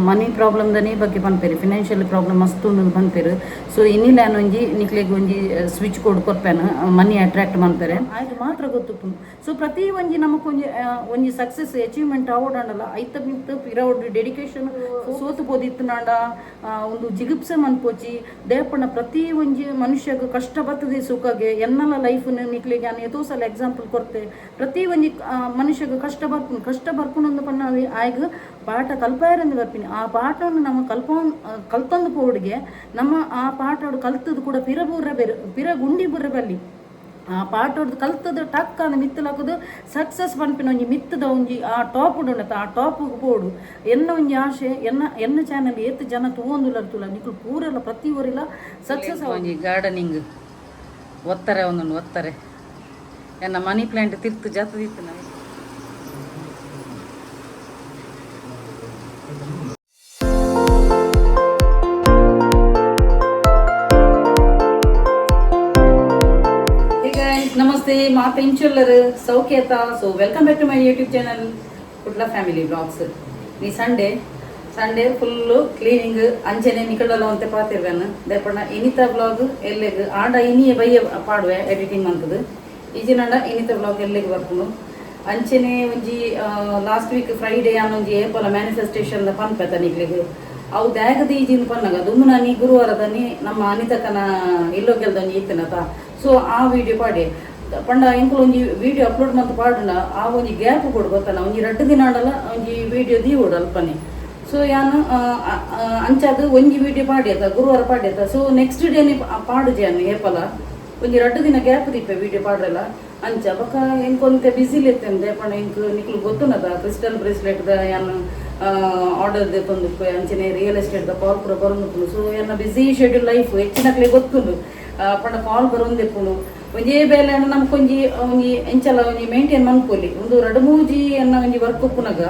Money problem ದನೇ ಬಗ್ಗೆ ಪನ್ಪೆರ್, financial problem ಮಸ್ತ್ ಉಂಡು ಪನ್ಪೆರ್. ಸೊ ಇನಿಲ ಒಂಜಿ ನಿಕ್ಲೆಗ್ ಒಂಜಿ ಸ್ವಿಚ್ ಕೋಡ್ ಕೊರ್ಪೆನ್, ಮನಿ ಅಟ್ರಾಕ್ಟ್ ಮನ್ಪೆರೆ. ಆಯ್ತು ಮಾತ್ರ ಗೊತ್ತುಪ್ಪುಂಡು. ಸೊ ಪ್ರತಿ ಒಂಜಿ ನಮಕ್ ಒಂಜಿ ಒಂಜಿ ಸಕ್ಸಸ್ ಅಚೀವ್ಮೆಂಟ್ ಆವೊಡಾಂಡಲ ಐತ ಮಿತ್ತ್ ಪಿರವುಡು ಡೆಡಿಕೇಶನ್. ಸೋತು ಪೋದಿತ್ತುನಾಂಡ ಒಂದು ಜಿಗುಪ್ಸೆ ಮನ್ಪೊಚಿ. ದೇಪಣ್ಣ ಪ್ರತಿ ಒಂಜಿ ಮನುಷ್ಯಗ್ ಕಷ್ಟ ಬರ್ತದೆ ಸುಖಗೆ. ಎನ್ನಲ ಲೈಫ್ ನಿಕ್ಲೆಗ್ ಯಾನ್ ಏತೋ ಸಲ ಎಕ್ಸಾಂಪಲ್ ಕೊರ್ತೆ. ಪ್ರತಿ ಒಂಜಿ ಮನುಷ್ಯಗ್ ಕಷ್ಟ ಬರ್ಪುಂಡು. ಕಷ್ಟ ಬರ್ಪುಂಡು ಅಂದ್ ಪಂಡ ಅವೆ ಆಯ್ಗ್ ಪಾಠ ಕಲ್ಪಾಯರಂದು ಬರ್ಪಿನಿ. ಆ ಪಾಠವನ್ನು ನಮ್ಮ ಕಲ್ತೊಂದು ಪೋವೊಡುಗೆ. ನಮ್ಮ ಆ ಪಾಠಡು ಕಲ್ತದ್ದು ಕೂಡ ಪಿರ ಬೂರ ಬೇರೆ ಪಿರ ಗುಂಡಿ ಬುರ್ರೆ ಬಲ್ಲಿ. ಆ ಪಾಠೊಡ್ದು ಕಲ್ತದ್ದು ಟಕ್ ಅಂದ್ ಮಿತ್ತುಲಕುದು ಸಕ್ಸಸ್ ಪನ್ಪಿನ ಒಂಜಿ ಮಿತ್ತದ ಒಂಜಿ ಆ ಟಾಪ್ ಉಂಡತ, ಆ ಟಾಪ್ ಪೋಡು. ಎನ್ನ ಒಂಜಿ ಆಶೆ, ಎನ್ನ ಎನ್ನ ಚಾನಲ್ ಏತ್ ಜನ ತೂವೊಂದುಲ್ಲರ್ ತೂಲ, ನಿಕುಲು ಪೂರೆಲ ಪ್ರತಿ ಒರಿಲ ಸಕ್ಸಸ್. ಒಂಜಿ ಗಾರ್ಡನಿಂಗ್ ಒತ್ತಾರೆ, ಒಂದೊಂದು ಒತ್ತಾರೆ. ಎನ್ನ ಮನಿ ಪ್ಲಾಂಟ್ ತಿರ್ತು ಜತ್ತದಿತ್ತು. Hey guys, ನಮಸ್ತೆ. ಮಾತ ಇಂಚುಲ್ಲರು ಸೌಖ್ಯತ? So welcome back to my YouTube channel, Kudla family blogs. ನೀ ಸಂಡೇ, ಸಂಡೇ ಫುಲ್ಲು ಕ್ಲೀನಿಂಗ್. ಅಂಚನೆ ನಿಕಡಲ ಒಂತೆ ಪಾತಿರ್ವೆನ್. ದೇಪಣ್ಣ ಇನಿತ ಬ್ಲಾಗ್ ಎಲ್ಲೆಗ್ ಆಂಡ ಇನಿಯ ಬಯ್ಯ ಪಾಡುವೆ ಎಡಿಟಿಂಗ್ ಮಂತದು. ಈಜಿನಂಡ ಇನಿತ ಬ್ಲಾಗ್ ಎಲ್ಲೆಗ್ ಬರ್ಪುಂಡು. ಅಂಚನೆ ಒಂಜಿ ಲಾಸ್ಟ್ ವೀಕ್ ಫ್ರೈಡೇ ಒಂಜಿ ಏಪಲ ಮ್ಯಾನಿಫೆಸ್ಟೇಷನ್ ಪನ್ಪೆತ ನಿಕ್ಲೆಗ್, ಅವು ದ್ಯಾಗದ ಈಜಿಂದ ಪನ್ನಗ ದುಮ್ಮುನಾನಿ ಗುರುವಾರದನಿ ನಮ್ಮ ಅನಿತಕನ ಇಲ್ಲೊಗೆಲ್ದ ಒಂಜಿ ಇತ್ತನತ. ಸೊ ಆ ವಿಡಿಯೋ ಪಾಡಿ ಪಂಡ ಎಂಕುಲು ಒಂಜಿ ವಿಡಿಯೋ ಅಪ್ಲೋಡ್ ಮಂತ್ ಪಾಡುನ ಆ ಒಂಜಿ ಗ್ಯಾಪ್ ಕೊಡು ಗೊತ್ತನ. ಒಂಜಿ 2 ದಿನ ಆಂಡಲ ಒಂಜಿ ವಿಡಿಯೋ ದೀವೊಡು ಅಲ್ಪನೆ. ಸೊ ಯಾನ್ ಅಂಚಾದ್ ಒಂಜಿ ವಿಡಿಯೋ ಪಾಡಿ ಅತ, ಗುರುವಾರ ಪಾಡಿ ಅತ. ಸೊ ನೆಕ್ಸ್ಟ್ ಡೇನೆ ಪಾಡುಜೆ ಯಾನ್. ಏಪಲ ಒಂಜಿ 2 ದಿನ ಗ್ಯಾಪ್ ದೀಪೆ ವಿಡಿಯೋ ಪಾಡ್ರೆಲ್ಲ. ಅಂಚ ಬೊಕ ಎಂಕೊಂತೆ ಬಿಸಿಲಿ ಇತ್ತೆಂದೆ ಪಂಡ ಎಂಕ್ ನಿಕ್ಲು ಗೊತ್ತುನದ, ಕ್ರಿಸ್ಟಲ್ ಬ್ರೇಸ್ಲೆಟ್ ದ ಯಾನ್ ಆರ್ಡರ್ ದೆತ್ತೊಂದು, ಅಂಚನೆ ರಿಯಲ್ ಎಸ್ಟೇಟ್ ದ ಕಾಲ್ ಪೂರ ಬರೊಂದುಪ್ಪುಂಡು. ಸೊ ಎನ್ನ ಬಿಸಿ ಶೆಡ್ಯೂಲ್ ಲೈಫ್ ಹೆಚ್ಚಿನಕ್ಲೆ ಗೊತ್ತುಂಡು. ಪಂಡ ಕಾಲ್ ಬರೊಂದಿಪ್ಪುಂಡು. ಒಂಜೇ ಬೇಲೆ ಆಂಡ ನಮ್ಕ್ ಒಂಜಿ ಒಂಜಿ ಎಂಚಲ ಒಂಜಿ ಮೇಂಟೈನ್ ಮನ್ಪೊಲಿ. ಒಂದು ರಡ್ಡ್ ಮೂಜಿ ಎನ್ನ ಒಂಜಿ ವರ್ಕ್ ಉಪ್ಪುನಗ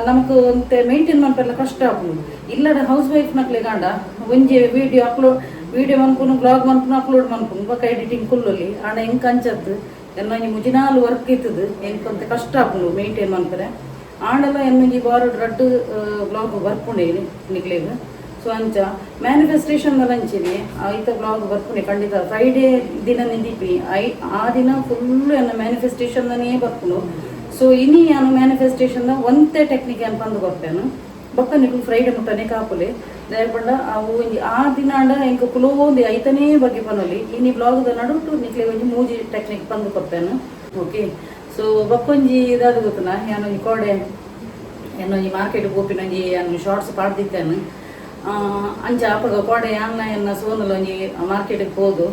ನಮಕ್ ಒಂತೆ ಮೇಂಟೈನ್ ಮನ್ಪೆಲ್ಲ ಕಷ್ಟ ಆಪುಂಡು. ಇಲ್ಲಡ ಹೌಸ್ ವೈಫ್ ನಕ್ಲೆಗ್ ಆಂಡ ಒಂಜಿ ವಿಡಿಯೋ ಅಪ್ಲೋಡ್, ವಿಡಿಯೋ ಮನ್ಪುನು, ಬ್ಲಾಗ್ ಮನ್ಪುನು, ಅಪ್ಲೋಡ್ ಮನ್ಪುನು, ಬೊಕ ಎಡಿಟಿಂಗ್ ಕುಲ್ಲೊಲಿ. ಆಂಡ ಎಂಕ್ ಅಂಚತ್ತು. ಎನ್ನ ಒಂಜಿ ಮುಜಿನಾಲ್ ವರ್ಕ್ ಇತ್ತದು. ಎಂಕ್ ಒಂತೆ ಕಷ್ಟ ಆಪುಂಡು ಮೇಂಟೈನ್ ಮನ್ಪರೆ. ಆಂಡಲ ಎನ್ನೊಂಜಿ ವಾರಡ್ ರಡ್ಡ್ ಬ್ಲಾಗ್ ಬರ್ಪುಂಡೆ ನಿಕ್ಲೆಗ್. ಸೊ ಅಂಚ ಮ್ಯಾನಿಫೆಸ್ಟೇಷನ್ ಅಂಚೆನೆ ಐತ ಬ್ಲಾಗ್ ಬರ್ಪುನೆ ಖಂಡಿತ. ಫ್ರೈಡೇ ದಿನ ನಿಂದಿಪ್ಪಿ I ಆ ದಿನ ಫುಲ್ ಎನ್ನ ಮ್ಯಾನಿಫೆಸ್ಟೇಷನ್ ಬರ್ಪುಂಡು. ಸೊ ಇನಿ ಯಾನು ಮ್ಯಾನಿಫೆಸ್ಟೇಷನ್ ಒಂತೆ ಟೆಕ್ನಿಕ್ ಯಾನ್ ಪಂದು ಕೊರ್ಪೇನು. ಬೊಕ್ಕ ನಿಕುಲು ಫ್ರೈಡೆ ಮುಟ್ಟನೆ ಕಾಪುಲೆ. ದಯಪಂಡ ಅವು ಒಂಜಿ ಆ ದಿನ ಆಂಡ ಎಂಕ್ ಕುಲೋಂದು ಐತನೇ ಬಗ್ಗೆ ಪನೊಲಿ. ಇನಿ ಬ್ಲಾಗ್ ನಡುಟು ನಿಕ್ಲೆ ಒಂಜಿ ಮೂಜಿ ಟೆಕ್ನಿಕ್ ಪಂದು ಕೊರ್ಪೇನು. ಓಕೆ, ಸೊ ಬೊಕ್ಕೊಂಜಿ ಇದಾದ ಗೊತ್ತುನಾ? ಯಾನೊಂಜಿ ಕೋಡೆ ಎನ್ನೊಂಜಿ ಮಾರ್ಕೆಟ್ ಪೋಪಿನೊಂಜಿ ಯಾನ್ ಶಾರ್ಟ್ಸ್ ಪಾಡ್ದಿತ್ತೇನು. ಅಂಚ ಅಪಗ ಕೋಡೆ ಯಾನ್ನ ಎನ್ನ ಸೋನಲ ಒಂಜಿ ಮಾರ್ಕೆಟಿಗೆ ಪೋದು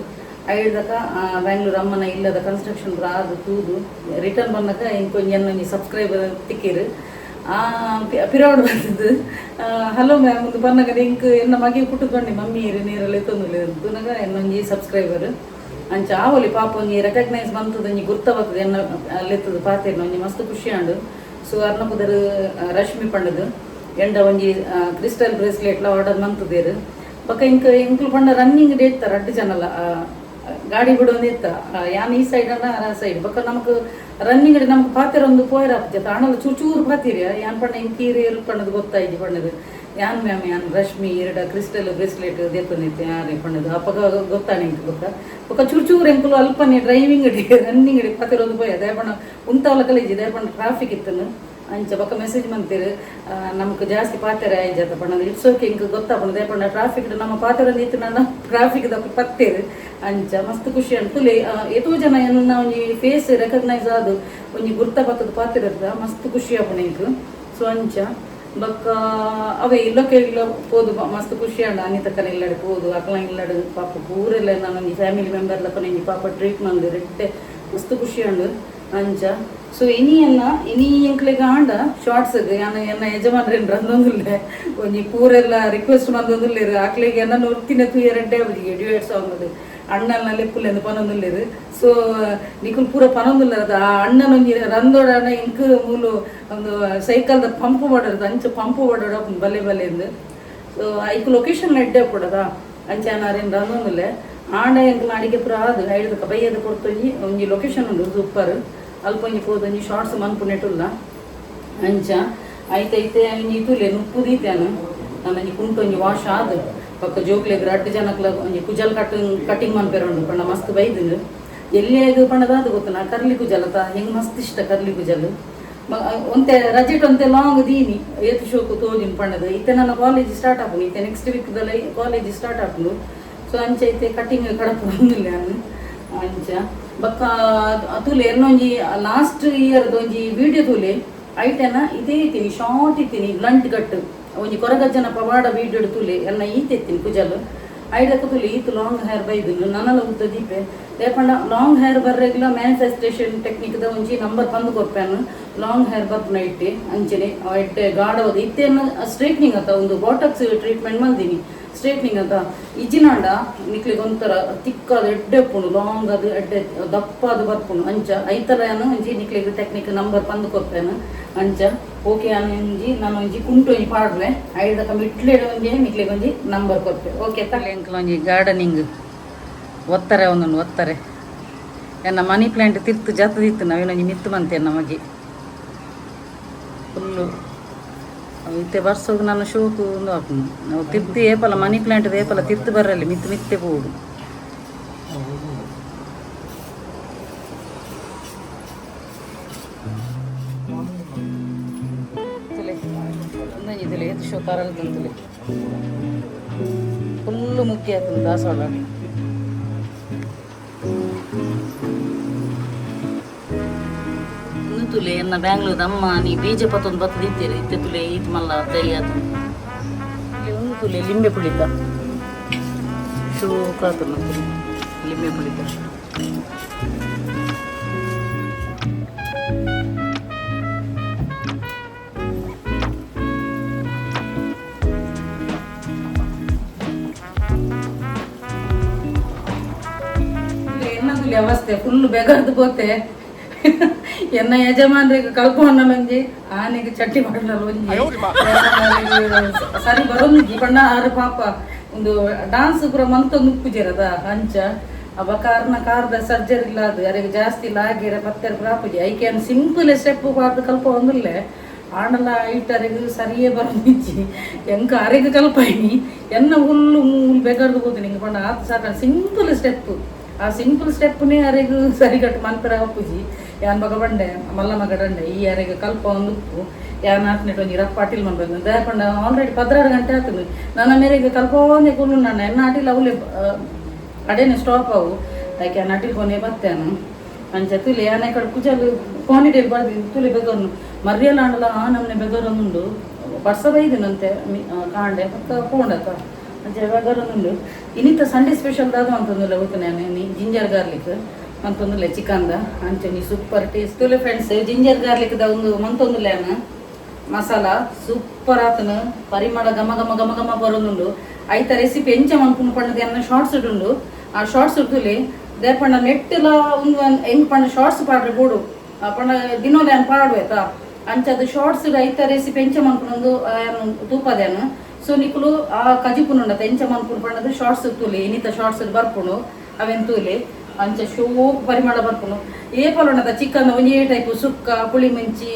ಐಡ್ದಕ ಬ್ಯಾಂಗ್ಳೂರ್ ಅಮ್ಮನ ಇಲ್ಲದ ಕನ್ಸ್ಟ್ರಕ್ಷನ್ ಪೂರ ಆದ್ ತೂದು ರಿಟರ್ನ್ ಬಂದಾಗ ಇಂಕೊಂಜಿ ಎನ್ನೊಂಜಿ ಸಬ್ಸ್ಕ್ರೈಬರ್ ತಿಕ್ಕಿರು. ಪಿರೋಡ್ ಬಂದದ್ದು, "ಹಲೋ ಮ್ಯಾಮ್" ಒಂದು ಬನ್ನಗ ಎಂಕ್ ಎನ್ನ ಮಗೆ ಕುಟ್ಟುಕೊಂಡೆ, "ಮಮ್ಮಿ ಇರು ನೀರಲ್ಲಿ ಎತ್ತೊಂದುಲ್ಲೆ" ತೂನಗ ಎನ್ನೊಂಜಿ ಸಬ್ಸ್ಕ್ರೈಬರ್. ಅಂಚ ಆವೊಲಿ ಪಾಪ, ಒಂಜಿ ರೆಕಗ್ನೈಸ್ ಬಂತದ, ಒಂಜಿ ಗುರ್ತ ಬರ್ತದೆ, ಎನ್ನ ಲೆತ್ತದ ಪಾತೆರ್ನ ಒಂಜಿ ಮಸ್ತ್ ಖುಷಿ ಆಂಡು. ಸೊ ಅರ್ನ ಪುದರ್ ರಶ್ಮಿ ಪಂಡದು. ಎಂಡ ಒಂಜಿ ಕ್ರಿಸ್ಟಲ್ ಬ್ರೇಸ್ಲೆಟ್ಲ ಆರ್ಡರ್ ಮಂತದೇರು. ಬೊಕ ಇಂಕ್ ಎಂಕ್ಲು ಪಂಡ ರನ್ನಿಂಗ್ ಡೇಟ್ ರಡ್ಡ್ ಜನಲ ಗಾಡಿ ಬಿಡೊಂದು ಇತ್ತ. ಯಾನ್ ಈ ಸೈಡ್ ಅನ್ನ ಆ ಸೈಡ್. ಬೊಕ ನಮಕ್ ರನ್ನಿಂಗ್ ನಮಕ್ ಪಾತೆರ ಒಂದು ಪೋಯರ ಆಪುಜ. ಆಣಲ ಚೂರು ಚೂರು ಪಾತಿರಿ. ಯಾನ್ ಪಂಡ ಇಂಕ್ ಈರ್ ಏರ್ ಪಂಡದು ಗೊತ್ತಾಯ್ಜಿ ಪಂಡದು. "ಯಾನ್ ಮ್ಯಾಮ್, ಯಾನ್ ರಶ್ಮಿ, ಇರಡ ಕ್ರಿಸ್ಟಲ್ ಬ್ರೇಸ್ಲೆಟ್ ದೇತೊಂದಿತ್ತೆ ಯಾರೇ" ಪಂಡದು. ಅಪಗ ಗೊತ್ತಾಣೆ ಎಂಕ್. ಬೊಕ ಬೊಕ ಚೂರು ಚೂರು ಎಂಕುಲು ಅಲ್ಪನೆ ಡ್ರೈವಿಂಗ್ ರನ್ನಿಂಗ್ ಪಾತೆರೊಂದು ಪೋಯ. ದಯಪಂಡ ಉಂತಾವಲ ಕಲೇಜಿ, ದಯಪಂಡ ಟ್ರಾಫಿಕ್ ಇತ್ತನು. ಅಂಚ ಬೊಕ ಮೆಸೇಜ್ ಮಂತೀರು, ನಮಕ್ ಜಾಸ್ತಿ ಪಾತೆರ ಆಯ್ಜತ್ತ ಪಂಡ. It's okay, ಇಂಕ್ ಗೊತ್ತಾಪುಂಡು. ದಯಪಂಡ ಟ್ರಾಫಿಕ್ ನಮ್ಮ ಪಾತೆರ ಇತ್ತು, ನನ್ನ ಟ್ರಾಫಿಕ್ ದಕ್ಕ ಪತ್ತೇರು. ಅಂಚ ಮಸ್ತ್ ಖುಷಿ ಅನ್ಕುಲೆ. ಏತೋ ಜನ ಎನ್ನ ಒಂಜಿ ಫೇಸ್ ರೆಕಗ್ನೈಸ್ ಆದು ಒಂಜಿ ಗುರ್ತ ಬತ್ತದ ಪಾತೆರ ಮಸ್ತ್ ಖುಷಿ ಆಪುಂಡು ಎಂಕ್. ಸೊ ಅಂಚ ಬೊಕ್ಕ ಅವೇ ಇಲ್ಲಕ್ಕೆ ಇಲ್ಲ ಪೋದು ಮಸ್ತ್ ಖುಷಿ ಅಂಡ. ಅನಿತಕ್ಕನ ಇಲ್ಲಡೆ ಪೋದು, ಅಕಲ ಇಲ್ಲಡೆ ಪಾಪ ಪೂರೆಲ್ಲ ನಾನು ಒಂಜಿ ಫ್ಯಾಮಿಲಿ ಮೆಂಬರ್ ಲಕ್ಕ ಒಂಜಿ ಪಾಪ ಟ್ರೀಟ್ ಮಂದಿರು ಇಟ್ಟೆ ಮಸ್ತ್ ಖುಷಿ ಅಂಡು. ಅಂಚ ಸೊ ಇನಿ ಎನ್ನ ಇನಿ ಎಂಕ್ಲೆಗ್ ಆಂಡ ಶಾರ್ಟ್ಸ್ ಯಾನ್ ಎನ್ನ ಯಜಮಾನ್ರೇನ್ ರಂದೊಂದುಲ್ಲೆ. ಒಂಜಿ ಪೂರೆಲ್ಲ ರಿಕ್ವೆಸ್ಟ್ ಮಂದೊಂದುಲ್ಲೆರ್. ಅಕ್ಲೆಗ್ ಎನ್ನ ಒರ್ತಿನ ತೂಯರೆಡ್ಡೆ ಆಪುಜಿ. ಡ್ಯೂಯೆಟ್ ಸಾಂಗ್ ಅಣ್ಣನ ಲೆಪ್ಪುಲೆಂದು ಪನೊಂದುಲ್ಲೆರ್. ಸೊ ನಿಕುಲು ಪೂರ ಪನೊಂದುಲ್ಲೆರ್. ಆ ಅಣ್ಣನ ಒಂಜಿ ರಂದೋಡಾಂಡ ಇಂಕ್ ಮೂಲು ಒಂದು ಸೈಕಲ್ದ ಪಂಪ್ ಮಾಡೋದು, ಅಂಚ ಪಂಪ್ ಮಾಡೋಡು ಬಲ್ಲೆ ಬಲ್ಲೆ ಇಂದು. ಸೊ ಐಕ್ ಲೊಕೇಶನ್ ಎಡ್ಡೆ ಪಡದ. ಅಂಚ ಅರೇನ್ ರಂದೊಂದುಲ್ಲೆ. ಆಂಡ ಎಂಕ್ಲ ಅಡಿಗೆ ಪೂರ ಆದ್ ಐಡ್ದಕ ಬಯ್ಯದ ಕೊಡ್ತೊಂಜಿ ಒಂಜಿ ಲೊಕೇಶನ್ ಉಂಡು ಸೂಪರ್. ಅಲ್ಪ ಒಂಜಿ ಪೋದು ಒಂಜಿ ಶಾರ್ಟ್ಸ್ ಮನ್ಪುನೆಟುಲ್ಲ. ಅಂಚ ಐತೆ ಒಂಜಿ ತೂಲೆ ನುಪ್ಪು ದೀತಾನು ನನ್ನೊಂಜಿ ಕುಂಟು ಒಂಜಿ ವಾಶ್ ಆದ್ ಬೊಕ್ಕ ಜೋಕ್ಲೆಗ್ ರಡ್ಡ್ ಜನಕ್ಲ ಒಂಜಿ ಕುಜಲ್ ಕಟಿಂಗ್ ಕಟಿಂಗ್ ಮನ್ಪೆರೆ ಪಂಡ ಮಸ್ತ್ ಬೈದುಂಡು. ಎಲ್ಲಿಯಾಗ ಪಂಡದಾದ ಗೊತ್ತುನ ಕರ್ಲಿ ಕುಜಲ್ ಅತ್ತ, ಹೆಂಗ್ ಮಸ್ತ್ ಇಷ್ಟ ಕರ್ಲಿ ಕುಜಲ್. ಒಂತೆ ರಜೆಟ್ ಒಂತೆ ಲಾಂಗ್ ದೀನಿ, ಏತ್ ಶೋಕು ತೋಜಿನ ಪಂಡದು. ಇತ್ತೆ ನನ್ನ ಕಾಲೇಜ್ ಸ್ಟಾರ್ಟ್ ಆಪುಂಡು, ಇತ್ತೆ ನೆಕ್ಸ್ಟ್ ವೀಕ್ ದಲ್ಲ ಕಾಲೇಜ್ ಸ್ಟಾರ್ಟ್ ಆಪುಂಡು. ಸೊ ಅಂಚ ಇತ್ತೆ ಕಟಿಂಗ್ ಕಡಪು ಬಂದಿಲ್ಲ ನಾನು ಅಂಚ. ಬೊಕ್ಕ ತೂಲೆ ಎನ್ನೊಂಜಿ ಲಾಸ್ಟ್ ಇಯರ್ದ ಒಂಜಿ ವಿಡಿಯೋ ತೂಲೆ, ಐಟೆನ ಇದೇ ಇತ್ತೀನಿ, ಶಾರ್ಟ್ ಇತ್ತೀನಿ, ಬ್ಲಂಟ್ ಕಟ್ ಒಂಜಿ ಕೊರಗಜ್ಜನ ಪವಾಡ ವಿಡಿಯೋ ತೂಲೆ, ಎನ್ನ ಈತೆ ಇತ್ತೀನಿ ಕುಜಲ್. ಐಡಕ್ಕ ತೂಲೆ ಈತ್ ಲಾಂಗ್ ಹೇರ್ ಬೈದು ನನಲ ಉದ್ದ ದೀಪೆ ಪಂಡ. ಲಾಂಗ್ ಹೇರ್ ಬರ್ರೆಗ್ಲ ಮ್ಯಾನಿಫೆಸ್ಟೇಷನ್ ಟೆಕ್ನಿಕ್ ದ ಒಂಜಿ ನಂಬರ್ ಬಂದು ಕೊರ್ಪೇನು, ಲಾಂಗ್ ಹೇರ್ ಬರ್ಪುನ ಇಟ್ಟೆ. ಅಂಚನೆ ಎಡ್ಡೆ ಗಾಢವಾದ ಇತ್ತೇನು ಸ್ಟ್ರೈಟ್ನಿಂಗ್ ಅತ್ತ, ಒಂದು ಬಾಟಕ್ಸ್ ಟ್ರೀಟ್ಮೆಂಟ್ ಮಲ್ದಿನಿ. ಸ್ಟ್ರೈಟ್ನಿಂಗ್ ಅಂತ ಇಜ್ಜಿನಾಂಡ ನಿಕ್ಲಿಗೆ ಒಂಥರ ತಿಕ್ಕಾದ ಎಡ್ಡೆ ಉಪ್ಪುಂಡು, ಲಾಂಗ್ ಅದು ಎಡ್ಡೆ ದಪ್ಪಾದ ಬರ್ಪುಂಡು. ಅಂಚ ಐತಲ ಒಂಜಿ ನಿಕ್ಲಿಗೆ ಟೆಕ್ನಿಕ್ ನಂಬರ್ ಪಂದು ಕೊರ್ಪೇನು ಅಂಚ. ಓಕೆ, ಒಂಜಿ ನಾನು ಒಂಜಿ ಕುಂಟು ಒಂಜಿ ಪಾಡುವೆ, ಐದಕ್ಕ ಮಿಟ್ಲೇಡು ಒಂಜಿ ನಿಕ್ಲಿಗೆ ಒಂಜಿ ನಂಬರ್ ಕೊರ್ಪೆ. ಓಕೆ, ಎಂಕ್ಲ ಒಂಜಿ ಗಾರ್ಡನಿಂಗ್ ಒತ್ತಾರೆ ಒಂದೊಂದು ಒತ್ತಾರೆ. ಎನ್ನ ಮನಿ ಪ್ಲಾಂಟ್ ತಿರ್ತು ಜತ್ತದಿತ್ತು, ನಾವೇನೊಂಜಿ ಮಿತ್ತು ಮಂತೆ ನಮಗೆ ಫುಲ್ಲು. ಇತ್ತೆ ಬರ್ಸೋದು ನನ್ನ ಶೋಕು ಒಂದು ಹಾಕುನು. ನಾವು ತಿರ್ತು ಏಪಲ ಮನಿ ಪ್ಲಾಂಟ್ ಏಪಲ ತಿರ್ತು ಬರಲಿ ಮಿತ್ತು ಮಿತ್ತೆ ಪೋಡು. ತುಲೆ ಒಂದೊಂಜಿ ತುಲೆ ಏತ್ ಶೋ ತರಲ್ದಂತುಲೆ, ಫುಲ್ಲು ಮುಖ್ಯ ಆಯ್ತು ದಾಸವಾಳ. ತುಲೆ ಎನ್ನ ಬ್ಯಾಂಗ್ಳೂರ್ ಅಮ್ಮ ನೀ ಬೀಜ ಪತ್ತೊಂದು ಬತ್ತದಿತ್ತೀರಿ, ಇತ್ತೆ ತುಲೆ ಈತ್ ಮಲ್ಲ ದೈ ಆತು. ಇಲ್ಲಿ ಒಂದು ತುಲೆ ಲಿಂಬೆ ಪುಳಿತ ಶೋಕಾತು ಲಿಂಬೆ ಪುಳಿತ. ಎನ್ನದುಲಿ ಅವಸ್ಥೆ ಫುಲ್ ಬೆಗರ್ದು ಪೋತೆ. ಎನ್ನ ಯಜಮಾನ್ರಿಗೆ ಕಲ್ಪೊಂಡಲೊಂಜಿ ಆನೆಗೆ ಚಟ್ಟಿ ಮಾಡಲೊಂಜಿ ಸರಿ ಬರೊಂದಿಜ್ಜಿ ಪಂಡ ಆರು ಪಾಪ ಒಂದು ಡಾನ್ಸ್ ಪೂರ ಮಂತೊಂದು ಉಪ್ಪುಜೆರದ ಅಂಚ. ಅವ ಕಾರ್ನ ಕಾರ್ದ ಸರ್ಜರಿ ಇಲ್ಲ, ಅದು ಅರೆಗೆ ಜಾಸ್ತಿ ಲಾಗಿರ ಪತ್ತೆರ ಪ್ರಾಪುಜಿ. ಐಕೆ ಸಿಂಪಲ್ ಸ್ಟೆಪ್ ಪಾರ್ದು ಕಲ್ಪ ಒಂದುಲ್ಲೆ ಆಂಡಲ ಐಟರಿಗೆ ಸರಿಯೇ ಬರೊಂದಿಜ್ಜಿ. ಎಂಕ ಅರೆಗೆ ಕಲ್ಪಾಯಿನಿ, ಎನ್ನ ಹುಲ್ಲು ಮೂಲು ಬೆಗರ್ದು ಹೋದು ನಿಂಗೆ ಪಂಡ ಆತು ಸಾಕ. ಸಿಂಪಲ್ ಸ್ಟೆಪ್, ಆ ಸಿಂಪಲ್ ಸ್ಟೆಪ್ನೇ ಅರೆಗ್ ಸರಿಗಟ್ಟು ಮನ್ಪೆರ ಆಪುಜಿ. ಯಾನ್ ಬಗ ಬಂಡೆ ಮಲ್ಲ ಮಗ ಡಂಡೆ ಈ ಅರೆಗ್ ಕಲ್ಪ ಒಂದು ಉಪ್ಪು ಯಾನ್ ಆತ್ನೆಟ್ ಒಂಜಿ ರಪ್ಪ ಅಟಿಲ್ ಮನ್ಪೆರ್ ದಾಯೆ ಪಂಡ ಆಲ್ರೆಡಿ 16 ಗಂಟೆ ಆತುಂಡು. ನನ ಮೇರೆಗ್ ಕಲ್ಪವೊಂದೇ ಕುಲ್ಲು ನನ್ನ ಎನ್ನ ಅಟಿಲ್ ಅವಲೆ ಅಡೇನೆ ಸ್ಟಾಪ್ ಅವು. ಐಕೆ ಯಾನ್ ಅಟಿಲ್ ಕೊನೆ ಬತ್ತೇನು ಅಂಚ. ತುಲೆ ಯಾನ್ ಕಡೆ ಕುಜಲ್ ಕ್ವಾಂಟಿಟಿ ಬರ್ದು ತುಲೆ ಬೆಗರ್ನು ಮರ್ಯಲ ಆಂಡಲ ಆ ನಮ್ನೆ ಬೆಗರೊಂದುಂಡು. ಬರ್ಸ ಬೈದಿನಂತೆ ಕಾಂಡೆ ಪಕ್ಕ ಪೋಂಡತ ಅಂಚ ಬೆಗರೊಂದುಂಡು. ಇನ್ನಿತ ಸಂಡೇ ಸ್ಪೆಷಲ್ ದಾದ ಅಂತಂದುಲ್ಲ ಗೊತ್ತು ನಾನು ಜಿಂಜರ್ ಗಾರ್ಲಿಕ್ ಮಂತೊಂದುಲ್ಲೆ ಚಿಕನ್ದ ಅಂಚ ನೀ ಸೂಪರ್ ಟೇಸ್ಟ್. ತುಲೆ ಫ್ರೆಂಡ್ಸ್, ಜಿಂಜರ್ ಗಾರ್ಲಿಕ್ ದ ಒಂದು ಮಂತೊಂದುಲ್ಲೆ ಯಾನ್ ಮಸಾಲ ಸೂಪರ್ ಆತನು, ಪರಿಮಳ ಘಮ ಘಮ ಘಮ ಘಮ ಬರೋದುಂಡು. ಐತ ರೆಸಿಪಿ ಎಂಚ ಮನ್ಪುನು ಪಂಡದು ಎನ್ನ ಶಾರ್ಟ್ಸ್ ಉಂಡು, ಆ ಶಾರ್ಟ್ಸ್ ತುಲೆ. ದೇಪಂಡ ನೆಟ್ಟುಲ ಒಂದು ಹೆಂಗ್ ಪಂಡ ಶಾರ್ಟ್ಸ್ ಪಾಡ್ರೆ ಬೋಡು ಪಂಡ ದಿನೋಲ ಯಾನ್ ಪಾಡುವೆತಾ ಅಂಚದ ಶಾರ್ಟ್ಸ್. ಐತ ರೆಸಿಪಿ ಎಂಚ ಮನ್ಪುನೊಂದು ತೂಪದೇನು. ಸೊ ನಿಕುಲು ಆ ಕಜಿಪುನುಂಡತ ಎಂಚ ಮನ್ಪುನು ಪಂಡದು ಶಾರ್ಟ್ಸ್ ತೂಲಿ, ಇನ್ನಿತ ಶಾರ್ಟ್ಸ್ ಬರ್ಪುಂಡು ಅವೆನ್ ತೂಲಿ. ಅಂಚ ಶೋಕ್ ಪರಿಮಳ ಬರ್ಪುಂಡು. ಏಪಲ ಉಂಡತ ಚಿಕನ್ ಒಂಜೇ ಟೈಪ್ ಸುಕ್ಕ ಪುಳಿ ಮುಂಚಿ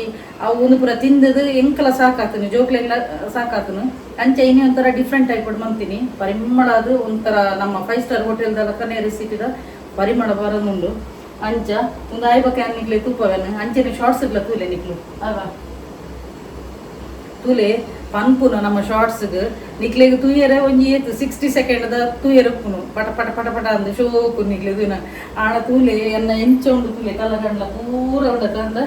ಅವು ಒಂದು ಪೂರ ತಿಂದದು ಎಂಕಲ ಸಾಕಾತನು, ಜೋಕ್ಲೆಲ್ಲ ಸಾಕಾತನು. ಅಂಚ ಇನಿ ಒಂಥರ ಡಿಫ್ರೆಂಟ್ ಟೈಪ್ ಮಂತೀನಿ. ಪರಿಮಳ ಅದು ಒಂಥರ ನಮ್ಮ ಫೈವ್ ಸ್ಟಾರ್ ಹೋಟೆಲ್ ಲೆಕ್ಕನೇ ರೆಸಿಪಿದ ಪರಿಮಳ ಬರೋದುಂಡು. ಅಂಚ ಒಂದು ಆಯ್ಬಕ್ಕೆ ನಿಕ್ಲೆ ತೂಪವೇನು ಅಂಚನೆ ಶಾರ್ಟ್ಸ್ ಇರ್ಲ ತೂಲೆ ನಿಕ್ಲು ಅಲ್ವಾ ತೂಲೆ ಪನ್ಪುನು. ನಮ್ಮ ಶಾರ್ಟ್ಸ್ಗ್ ನಿಕ್ಲೆಗ್ ತೂಯರೆ ಒಂಜಿ ಏತ್ 60 ಸೆಕೆಂಡ್ ದ ತೂಯರೆ ಉಪ್ಪುನು, ಪಟ ಪಟ ಪಟ ಪಟ ಅಂದ್ ಶೋಕು ನಿಕ್ಲೆ ತೂನ. ಆಣ ತೂಲೆ ಎನ್ನ ಎಂಚ ಉಂಡು ತೂಲೆ, ಕಲ್ಲಗಂಡ್ಲ ಪೂರ ಉಂಡ ಕಂದ